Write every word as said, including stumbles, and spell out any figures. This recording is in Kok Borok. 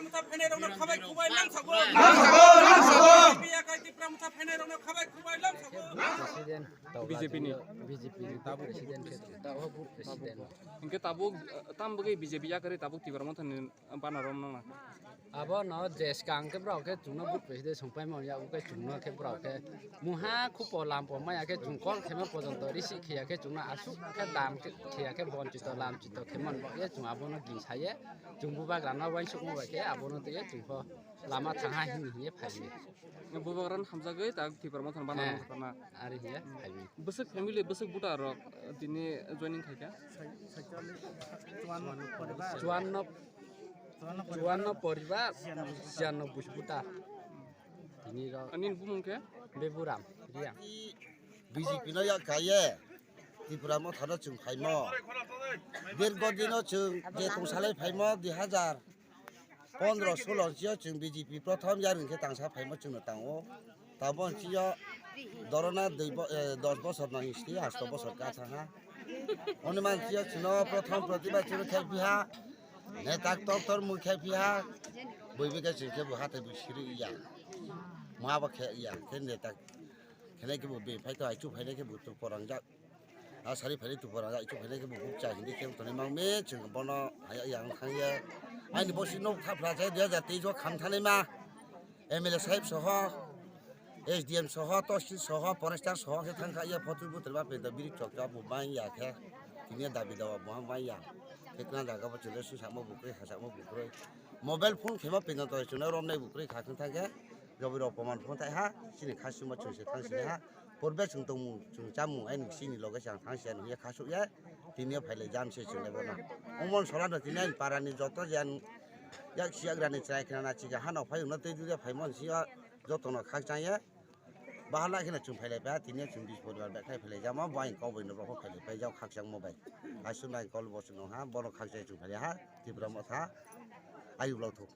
Motha phainairokno khabai khubai lamsago. Biya kai Tipra motha phainairokno khabai khubai lamsago. President, B J P ni. B J P ni president khe tabuk president. Hinkhe tabuk, eh, tam bagwi B J P yakarwi tabuk Tipra Motha ni banner romnang na. Abo no je skang khe borok khe chwngno vote paisi de songpai manya, abo khe chwngno khe borok khe muha khupo lampo maya khe chwng call khema pojonto receive khiya khe chwngno aswk khe dam khe khiya khe bonchito lamchito khema bo ye chwng abono gingsaye chwng bubagrano uansukma bai khe abono twiwi chwngkho lama thangha hini hiye phaimani. Bubagrano hamjagwi tak Tipra Motha ni banner romkha na. Ari hiye phaimani. Bwswk family, bwswk voter rok, eh, tini joining khaikha? Chuanno, chuanno poribar, chiyanno buj buta. Tini rok. Ani bumung khe? Beburam, Riya. B J P no yak kaiye, Tipra Motha no chwng phaimo. Dirgo dino chwng je tongsalai phaimo, dui hazar pondro solo sio chwng B J P prothom yarwng khe tangsa phaimo chwngno tango. Tabon sio dorona dui bo-, eh, dos bosor no history, asto bosor ka thangha. Oni man sio chwngno prothom protibad chwngno khe piha. Netak tok tor mui khe piha. Bui bikhe chwng khe bo hathai bo siri ya. Ma bo khe ya. Khe netak khenai khe bo be phai to ai chu phainai khe bo tu porang jak. A sari phainai tu porang jak chu phainai khe bo buk cha hindi khe toni mang me chwng bono haya ya ang thang ya. Aini bo si nok thap ra jai dui hajar teis o kham thanai ma. M L A sahib soho, S D M soho, Tosil soho, Forester soho khe thang kha ya photo butre ba pe da biri chok chok bo bai ya khe. Tini dabi dawa bo bai ya. Khe kna jaga bo chule su samo bukroi ha samo bukroi. Mobile phone khema pe da to chuna rom nai bukroi kha khang thang khe. Jobi rok poman phone thai ha, chini khasuma chwng se thang sini ha. Purbe chwng tongmung, chwng chamung, ai nuk sini loge chang thang se nung ya khasuk ya. Tini ya phailai jam se chwng le bono. Umon sola no tini ani para ni joto jan yak siyagra ni chwrai khna na chiga ha no phai uno tei dui ya phai mon si ya joto no khak chang ya. Bahala kheno chwng phailai pa, tini ya chwng bis poribar bai khai phailai jama, bo ang kok bai no rok phailai pai jao khak chang mo bai. Asu bai kol bo chwng ha, bono khak chang chwng phailai ha, Tipra Motha, ayu lo thuk.